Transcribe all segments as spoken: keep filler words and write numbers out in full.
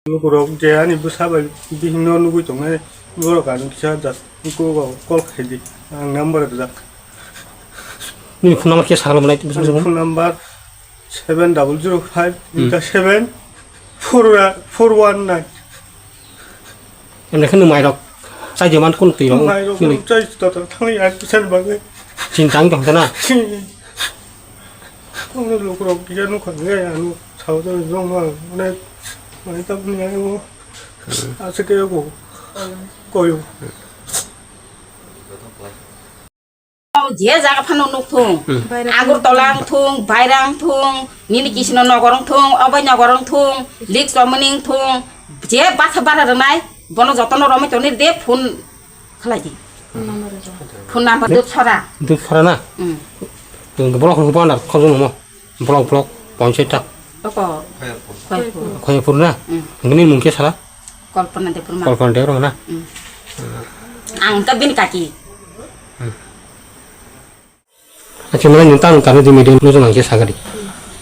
Lukurok je ani bwsa bai bihikno nugwi tongnai, borok ang kisa just kok call khai di, ang number rijak. Nini phone number khe sakla manai bwsa? Phone number seven double zero five Hmm. seven four four one nine. Emne kheno mairok chai de man kun twi rok. Mairok chai to to thangli ai pisan bagwi. Chintang tong tana. Ang lukurok kisa nukha ngai anu sao to jong ma ne mai ta ni ai o. Ase ke ko koyo. Je jaga phano nukthung. Hmm. Agartala wngthung, Baira wngthung, nini kisino nogor wngthung, obai nogor wngthung, lik chomoni wngthung, je basa bara rwnai, bono jotono romwi tonwi de phone khlai di. Phone number Dupsora. Dupsora na? Hmm. Borok hwnba na khobjong mo. Block, block, panchayat ta. Oko. Khoyapur. Khoyapur na? Hmm. Nini mung khe sala? Kalpana Debbarma. Kalpana Debbarma na? Hmm. Ang ka bini kaki. Achi malai nung tang tang di media nung jong ang khe sagadi.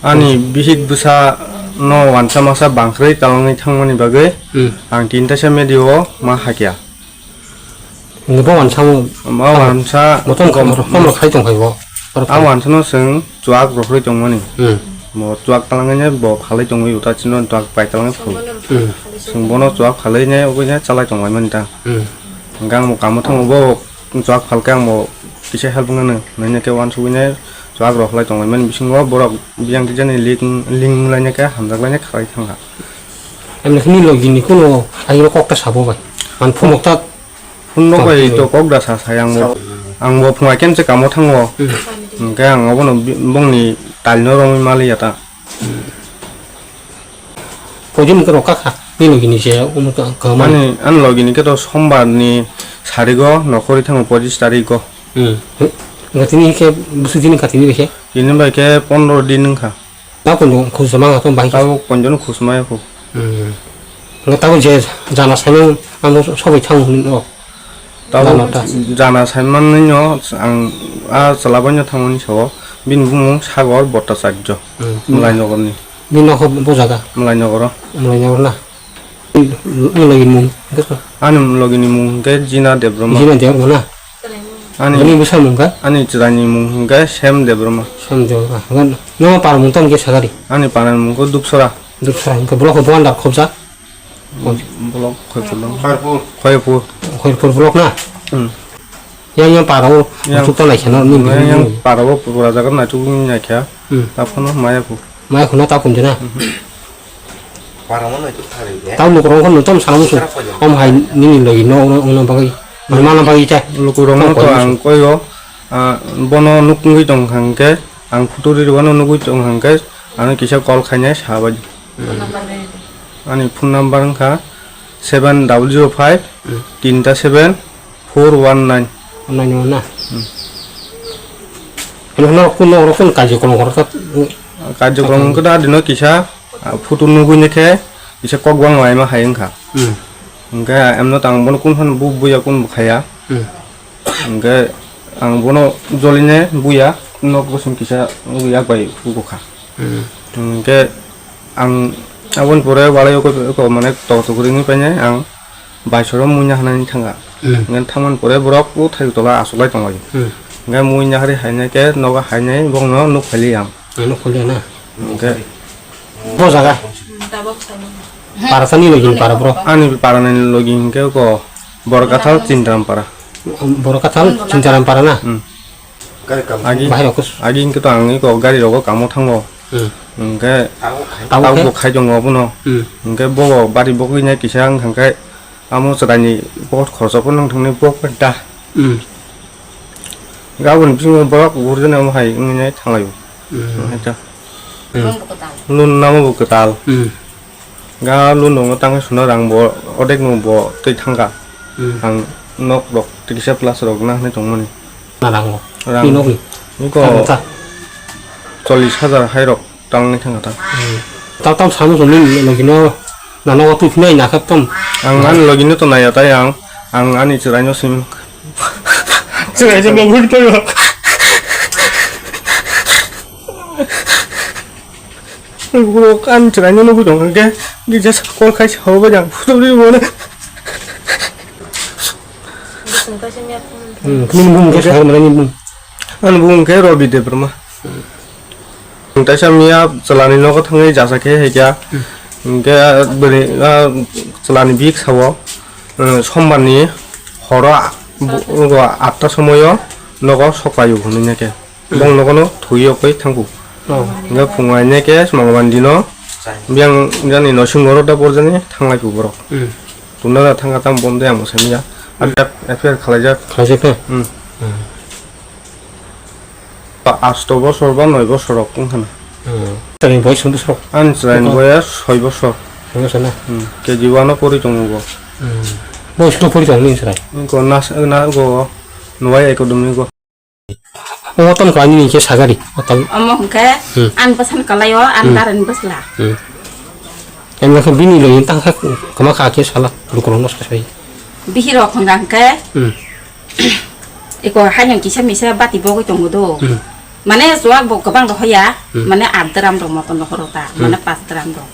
Ani bihik bwsa no wansa masa bangkrwi talangwi thangmani bagwi Hmm. ang tinta sa media o ma hakya. Nini bo wansa mo. Ma wansa Motom kam kam rok khai tong khai bo. Ang wansa no seng chuak rok rwi tongmani. Hmm. Mo chuak talangwi ne bo phalwi tongwi uta chino chuak pai talangwi phal. Hmm. Seng bono chuak phalwi ne ugwi ne chalai tongmani ta. Hmm. Gang mo kamo thang bo chuak phalka ang mo kisa help ngano. Nanya ke wansa ugwi ne chuak rok khlai tongmani bisingo borok biyang tijani ling ling lainai khe hamjak lainai khalai thangkha. Emni khini logi ni kuno ayo kokta sabo bai. Man phunuk ta Phunuk bai to kok da sa sai ang bo. Ang bo phungai ken se kamo thango. Hmm. Hingke ang obono bi-, bongni talino romwi maliya ta. Pojim ke rokha kha. Ni logi ni se um ka, ka mani. Ani, ani logi ni ke to sombar ni sarigo nokhori thango pojis tarigo. Hmm. Gatini ke busu dini katini bekhe? Ini bai ke pondro din wngkha. Tabuk no khusuma wngkha to bahai khe. Tabuk ponjono khusuma ya kho. Hmm. Nga tabuk je jana saimano ano sobai thang hwn o. Tabuk jana ta. Jana saimanino ang a chwla baino thangmani sao bini bumung Sagor Bhattacharya. Hmm. Mlainogorni. Bini nokho bo jaga? Mlainogoro. Mlainogor na? Ani logi mung hwnkhe sob? Ani logi ni mung hwnkhe Jina Debbarma. Jina Debbarma na? Ani bwsa mung kha? Ani chwrai ni mung hwnkhe Sem Debbarma. Sem Debbarma. Hwnkhe no para mung tamo khe sagari? Ani para ni mung khe Dupsora. Dupsora hwnkhe block bo andar khobjak? Block Khoipur. Khoipur. Khoipur block na? Hmm. Yang yang para o, yang, tuk ta naikha na, ni yang, yang para o pura jaga na tuk ni naikha. Hmm. Ta phano maya phu. Maya khuna ta phun jena. Mhm. Para mo na tuk thari de. Ta lukurong khon tam salam su. Om hai nini logi no, no, no bagwi. Mana bagwi ta. Lukurong no to ang koyo, ah, bono nuk ngwi tong khang ke, ang photo ri bono nugwi tong khang ke, ano kisa call khainai sabai. Hmm. Ani phone number wngkha seven double zero five, hmm, tinta seven, four one nine. Nine one na? Hmm. Ano hwnba rok kun, rok kun karjokromrok khe ta? Karjokromrok khe ta adino kisa, ah, photo nugwi ne khe kisa kok bang laima hai wngkha. Hmm. Hwnkhe emno tang bono kun phano bu buya kun bukhaya. Hmm. Hwnkhe ang bono joline buya nok bosong kisa yak bai bukha. Hmm. Hwnkhe ang aboni pore walai oko, oko mane tok tok ringwi painai ang baisoro muina hanani thanga. Hmm. Hwnkhe thangmani pore borok o thaitok tola achuklai tonglaio. Hmm. Hwnkhe muina hari hainai khe nogo hainai bokno nuk phaili ang. Ang nuk phaili na? Hwnkhe bo jaga? Para sani logi ni para bro? Ani para ni logi hwnkhe oko Borkathal Chintaram para. Borkathal Chintaram para na? Hmm. Agi, bahai rok agi hwnkhe to ang iko gari rogo kamo thango. Hmm. Hwnkhe tabuk tabuk khe? Bo khai tongo abono. Hmm. Hwnkhe bobo bari bogwi nai kisa wng kha khe amo chwraini pocket khoroksa phano nang thangni pocket da. Hmm. Hwnkhe aboni bisingo borok gurjani omo hai wngwi nai thanglaio. Hmm. Hwnkhe to. Hmm. Loan namo bo kwtal. Hmm. Ga loan rok no tangwi suna rang bo odek no bo twi thangkha. Hmm. Ang nok rok tikisa plus rok na hinwi tongmani. Na rang bo? Rang. Twi nokni? Niko. Rang ta? Chollish hajar hai rok tangwi thangkha ta. Hmm. Ta tam samu sumni logi no na nogo twi phinai na kha tam. Ang ani logi no to naiya tai ang, ang ani chwrai no sim. Chwrai se bo bhul to. Borok ani chwraino nugwi tongkha khe, kisa call khai sa hor bai jang. Phutubri mone. Hmm, nini bumung khe sa hor mane nini bumung. Ani bumung khe Robi Debbarma. Ang taisa miya chwlani nogo thangwi jasa khe hai kha. Hwnkhe bwrwi, ah, chwlani bik sao, eh, sombarni horo a-, bu-, atta somoio nogo sok paio hwnwi nai khe. Bong nogono thwi yok bai thangkhu. Oh. Hwnkhe phungo aine khe Mongolbandi no biyang jani nosing oro da borjani thanglai kho borok. Hmm. Tunda da thangkha tam bom de ang bo samiya. Hmm. Affair, affair khalaijak. Khalaijak khe? Hmm. Hmm. Asto bosor ba noi bosor rok wngkha na. Hmm. Chwraini boyes bosor? Ani chwraini boyes soi bosor. Soi bosor na? Hmm. K G one o pori tongo bo. Hmm. Bo school pori tongo ni chwrai? Ko nas-, na go Nwai Academy go. O tom kani ni ke sagari, o tom. Omo hwnkhe Hmm. Ani bwsani kalai o, ani Hmm. darani bwsla. Hmm. Em khe bini lo yin tang khe kama kha khe sala lukurok no sai. Bihirok hwnka hwnkhe Hmm. iko haino kisa misa bati bogwi tongo do. Hmm. Mane chuwak bo kwbang rohoya, Hmm. mane at gram rok motom rohoro ta, Hmm. mane pas gram rok.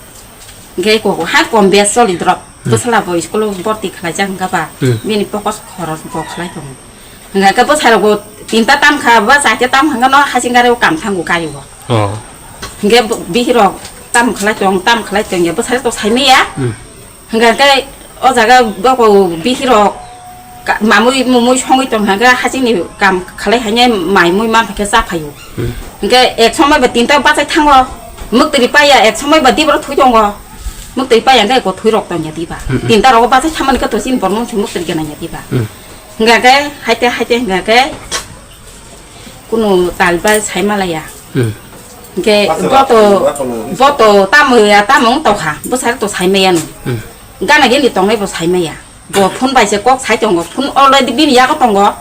Hwnkhe iko ha kom bes choli drop. Hmm. Bwsala bo school o borti khlaijak hwnkha ba, Hmm. bini pokos khoros bo khlai tongo. Hwnkha khe bwsai rok bo tinta tam kha ba, chaita tam hwnkha no hasing gari o kam thango gari o. Oh. Hwnkhe bo-, bihirok tam khlai tong, tam khlai tong ya, bwsai rok to sai maya. Hmm. Hwnkha khe o jaga boko bihirok ka-, mamui mumui songwi tong hwnkha khe hasing ni kam khlai hainai mai mui man khe cha phaio. Hmm. Hwnkhe ek somoi ba tinta bachai thango, mwktwi paiya ek somoi ba dibro thwi tongo, mwktwi paiya hwnkhe eko thwi rok tongya diba. Hmm, hmm. Tinta rogo bachai thamani khe to chini bormung se mwktwi gana ya diba. Hmm. Hwnkha khe haite haite hwnkha khe kunu tal bai sai malaya. Hmm. Hwnkhe boto, boto tamo ya tamo wng tokha, bwsai to sai maya no. Hmm. Gana gini tongnai bo sai maya. Bo phone bai se kok sai tongo, phone already bini yago tongo.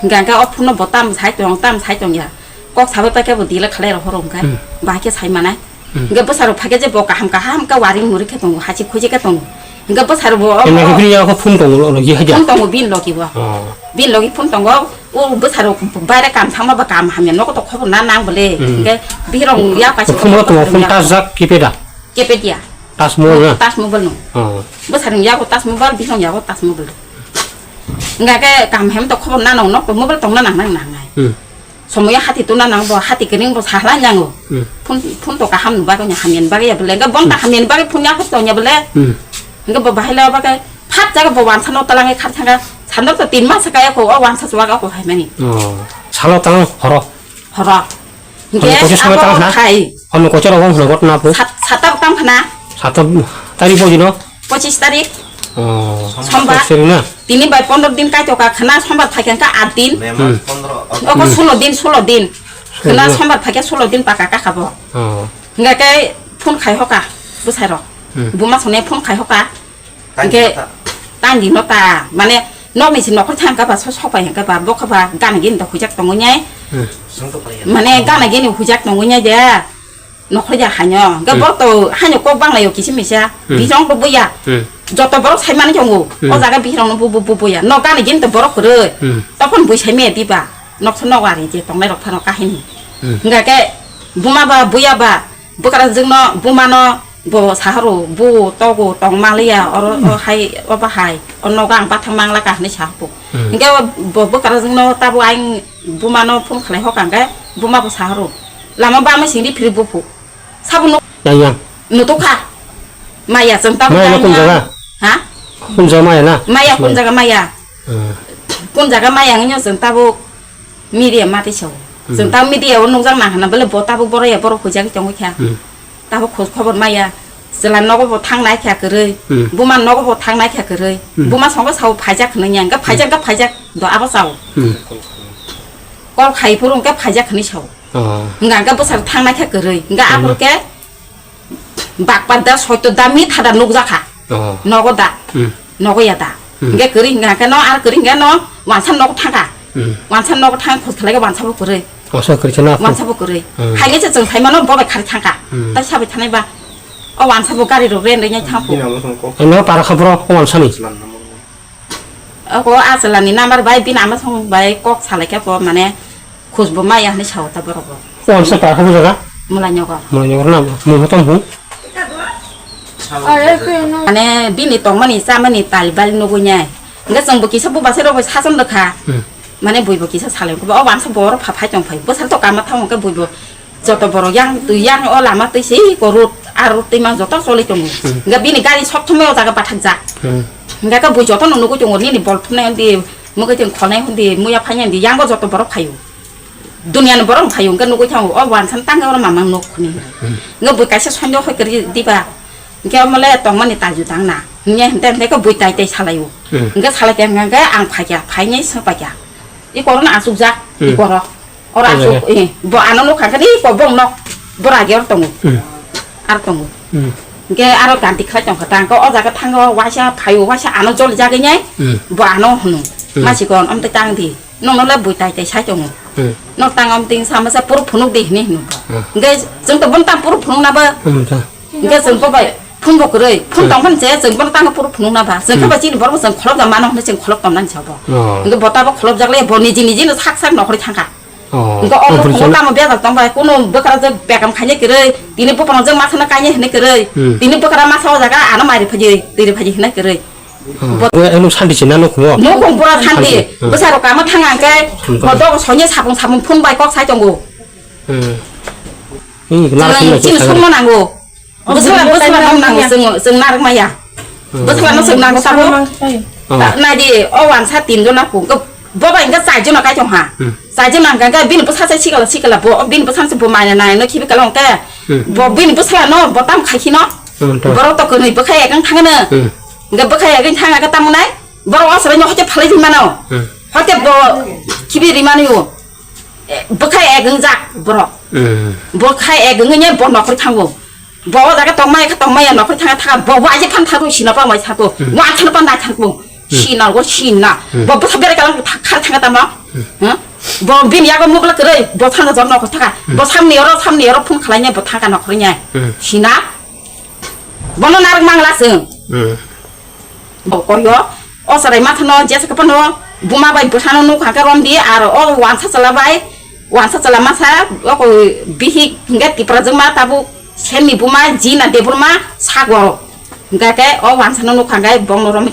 Hingka hingke o phone no bo tam sai tong, tam sai tong ya. Kok sabai pai khe bo delete khalai rok horo hingke, Hmm. bahai khe sai manai. Hmm. Hingke bwsarok phai khe je bo kaham kaham khe waring muring khe tongo, hachik khuchik khe tongo. Hingke bwsarok bo o Hingke bini yago phone tongo, ono ye haja. Phone tongo bini logi bo. Oh. Bini logi phone tongo, o bwsarok baire kam thangma ba kam hamya nogo to khobor na nang bole. Hmm. Hingke bihirok ya kaisa Phone no tongo, phone khobor tas jak kipeda. Kepedia. Taj Mahal na? Taj Mahal no. Oh. Bwsarok yago Taj Mahal, bihirok yago Taj Mahal. Hingka khe kam hem to khobor na nang nok to mobile tong na nang nang nang nai. Hmm. Somoya hati tuna nang bo hati kering bo sahla nyango. Hmm. Phone, phone to kaham ni bagwi hamya ni bagwi ya bole. Hingka bonta Hmm. hamya ni bagwi phone ya khos to nya bole. Hmm. Hingka bo bahai la bagwi phat jaga bo wansa no talangi khar thanga. Sandok to tin mas kaya ko o wansa chuwa ga ko hai mani. Oh. Salo tang horo. Horo. Hingke Hwnwi kochor songwi abo tang hwna? Khai. Hwnwi kochor rok wng hwnwi gotna po? Sat-, sata bo tang khna. Sata tarik bo dino? Pochis tarik. Oh. Sombar. Seri na? Tini bai pondro din kai toka khna, sombar phai khe at din. Mema Hmm. pondro. Oko Hmm. sulo din, sulo din. Sulo Khna din. Sombar phai khe sulo din paka kakha bo. Oh. Hingke phone khai hoka, bwsai rok. Hmm. Buma sone phone khai hoka. Hingke Tang di no ta, mane nok ni si nokhor thang ka ba, so sok pai hang ka ba, bo kha ba gana gini da hujak tongo nyai. Hmm. Mane gana gini hujak tongo nyai de. Nokhor ya hanyo. Hingke Hmm. bo to hanyo kok bang lai yo kisi misa. Hmm. Bijong to buya. Hmm. Joto borok sai mani tongo. Hmm. O jaga bihirong no bu, bu, bu, buya. No gana gini to borok kwrwi. Hmm. Topon bui sai me di ba. Nok so nok ari je tongnai rok phano kahini. Hmm. Hingke buma ba, buya ba. Bwkrajwkno bumano bo sahoro, bu togo tong maliya, oro, o hai, o bahai, o nogo ang bathang mangla ka hinwi sahogo. Hmm. Hingke bo bwkrajwkno tabuk ayang bumano phone khlai hoka hingke buma bo sahoro, lama bama singri phiri buphu. Sabo nuk-, Yang, yang. Nutukha. Maya chwng tabuk Maya no kun ayang jaga? Ha? Kun jaga maya na? Maya kun Maya. Jaga maya? Hmm. Kun jaga maya hwnyo chwng tabuk media mati sao. Hmm. Chwng ta media o nukjak nang hana bole bo tabuk boro ya borok hujak tongwi kha. Hmm. Tabuk khoj khobor maya. Chwla nogo bo thang nai kha kwrwi. Hmm. Buma nogo bo thang nai kha kwrwi. Hmm. Buma songo sao phaijak hwnwi ya. Hwnkhe phaijak, hwnkhe phaijak do abo sao. Hmm. Kol khai phuru hwnkhe phaijak hwnwi sao. Oh. Hwnkha hwnkhe bwsar thang nai kha kwrwi. Hwnkhe Hmm. aphuru khe Bakpa da soito da mitha da nukjakha. Oh. Nogo da. Hmm. Nogo ya da. Hmm. Hingke kwrwi hingka hingke no ar kwrwi hingke no wansa nogo thangkha. Hmm. Wansa nogo thang khoj khlai wansa bo kwrwi. Wansa kwrwi chana. Wansa bo kwrwi. Hmm. Haile se chwng phaimano bo bai khari thangkha. Hmm. Tai sabai thanai ba. O wansa bo gari rok ren ren thangkho. Bini amo song kok. Ano para khabro o wansa ni. Ako a chwla ni number bai bini ama song bai kok salai khe ko mane khoj bo maya hinwi sao ta borok bo. O wansa para khabro jaga. Mulai nyogo. Mulai nyogo na, mung hotom hung. Mane bini tongmani chamani tal bal nugui nai. Hingke chwng bo kisa bubaisai rok bai sachom rwkha. Hmm. Mane bui bo kisa salai ko, o wansa borok pha phai tong phai. Bwsal to kama thang hingke bui bo joto borok yang twi yang o lama twi se ko road, a road twi mang joto choli tongo. Hmm. Hingke bini gari sok thumwi o jaga bathak jak. Hmm. Hingke bui joto no nugui tongo nini bol phunai hundi, mugui tong khonai hundi, muya phainai hundi, yang o joto borok phaio. Duniani borok phaio hingke nugui thango, o wansa tang oro mamang nok khuni. Hmm. Hingke bui kaisa sonjo hoi kari diba. Hingke omole tongmani taiju tang na. Hingke hinte hinte ke bui tai tai salaio. Hmm. Hingke salai khe hingke ang phaikya, phainai song paikya. I korona asukjak, i Hmm. koro. Oro Oh, asuk, yeah. Eh, bo ano nukha khe i ko bong nok. Bora ge or tongo. Hmm. Ar tongo. Hmm. Hingke aro ganti khlai tongkha tang ko o jaga thango waisa phaio, waisa ano joli jagwi nai. Hmm. Bo ano hunu. Hmm. Masi kon om te tang di. Nokno le bui tai tai sai tongo. Hmm. Nok tang om ting sama sa puro phunuk di hini hino bo. Hmm. Hingke chwng to bon tang puro phunuk na ba. Hmm, ta. Hingke chwng bo bai phun bo kwrwi. Phun Hmm. tong phan che chwng bon tang puro phunuk na ba. Chwng Hmm. khe ba chini borok chwng kholop da mano hwnwi chwng kholop tong nani sa bo. Oh. Hingke bo ta bo kholop jak le bo niji niji no sak sak nokhori thangkha. Oh. Hingke Oh, omo puri phumo chana. Tamo bejak tong bai kuno bwkra je bekam khainai kwrwi. Tini bupang je masana kainai hwnwi kwrwi. Hmm. Tini bwkra masa o jaga ano mari phaji, tiri phaji hwnwi kwrwi. Bo- Eno santi se nano khungo. Nokong pura santi. Santi, hmm. Bwsarok kamo thang ang khe, hmm, bodo sonya sapung sapung phone bai kok sai tongo. Hmm. Hmm, lara Chwng, khungo chini sai. Sungma nango. Oh, bwsala, bwsala bwsala nang nango, nango. Chwng, chwng narwk maya. Hmm. Bwsala no chwng nango sabo. Hmm. Ta-, nai di, o wansa tin jona khung. Bo bai hingke chai jona kai tong ha. Hmm. Chai jona hingke bini bwsa se sikala sikala bo, bini bwsa se bo maya nai no khibi kala hingke. Hmm. Bo bini bwsala no, bo tam khai khino. Hmm, to. Borok to kwnwi bwkhai ekang thangno. Hmm. Hingke bwkhai ekang thang aga tamo nai. Borok o sabai no hote phalai ri mano. Hmm. Hote bo khibi ri mani o. E, bwkhai ekang jak borok. Hmm. Bwkhai ekang ne bo nokri thango. Bo o jaga tongmai kha tongmai ya nokri thanga thanga bo waje phan thago sino pa mai thago. Hmm. Wa thana pa nai thago. Hmm. Sina go sina. Hmm. Bo bwsa bere kala khar thanga tamo. Hmm. Ha? Bo bini yago mugla kwrwi bo thana jor nokri thanga. Hmm. Bo samni oro samni oro phone khalai ne bo thanga nokri ne. Hmm. Sina. Bono narwk mangla chwng. Hmm. Bo koyo, o chwrai mathano jesa khe phano buma bai bwsano nukha khe romdi, aro o wansa chwla bai, wansa chwla masa, o koi bihik hingke Tipra jwkma tabuk senni buma Jina Debbarma sagoro. Hingke khe o wansano nukha khe bongno romwi